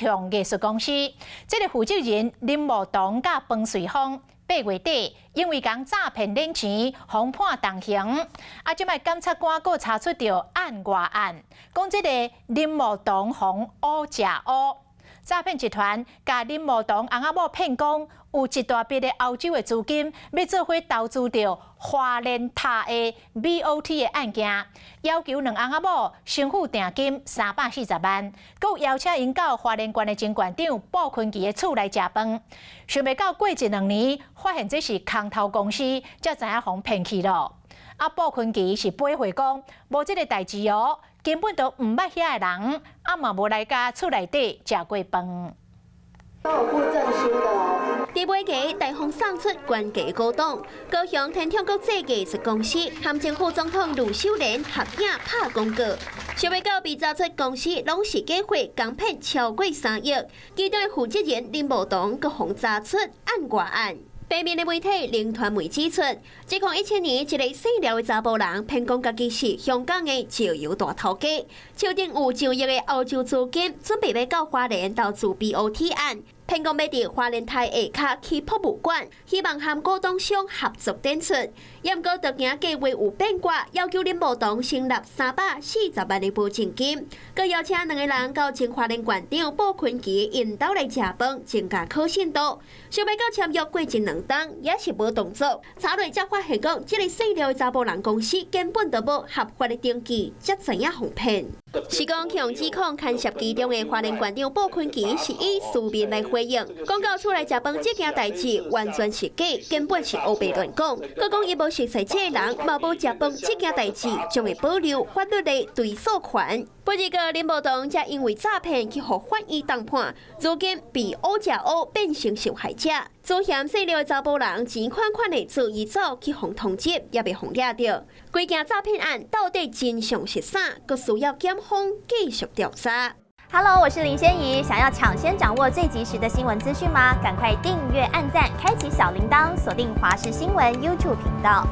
創藝術公司，這个負責人林慕棠佮彭瑞峰，8月底因為共詐騙領錢，予判重刑。啊，這擺檢察官閣查出著案外案，講這个林慕棠予烏食烏。詐騙集團共林慕棠翁仔某騙講，有一大筆的歐洲的資金，欲做伙投資著花蓮塔的 BOT 的案件，要求兩翁仔某先付定金340萬，閣邀請𪜶到花蓮縣的前縣長布坤奇的厝來食飯。想袂到過一兩年，發現這是空頭公司，才知影予騙去囉。啊，布坤奇是回駁講，無這个代誌哦，根本都毋捌遐个人，啊嘛無來共厝內底食過飯。都有附證書的哦。佇尾期大風送出懸低古董，高雄天創國際藝術公司和前副總統呂秀蓮合影拍廣告，想袂到被查出公司攏是假貨，共騙超過3億。其中的負責人林慕棠閣予查出案外案。平面的媒體聯傳媒指出，2017年一个姓廖的查埔人騙講家己是香港的石油大頭家，手頂有上億的歐洲資金，準備欲到花蓮投資 BOT 案，騙講欲佇花蓮台下跤起博物館，希望和股東商合作展出。毋過當年計劃有變卦，要求林慕棠先納340萬的保證金，閣邀請兩个人到前花蓮縣長布坤奇𪜶兜來食飯，增加可信度。想袂到簽約過一兩冬，也是無動作。查落才發現講，這个姓廖的查埔人公司根本就無合法的登記，才知影予騙。是講予指控牽涉其中的花蓮縣長布坤奇是以書面來回應，講到厝內食飯這件代誌完全是假，根本是烏白亂講。閣講伊無熟似這个人，嘛無食飯這件代誌，將會保留法律的追訴權。不過林慕棠才因為詐騙去予法院重判，如今被烏食烏變成受害者。涉嫌姓廖的查埔人錢款款的做伊走去予通緝，也袂予掠著。規件詐騙案到底真相是啥？閣需要檢方繼續調查。 Hello，我是林仙怡，想要搶先掌握最及時的新聞資訊嗎？趕快訂閱、按讚、開啟小鈴鐺，鎖定華視新聞 YouTube 頻道。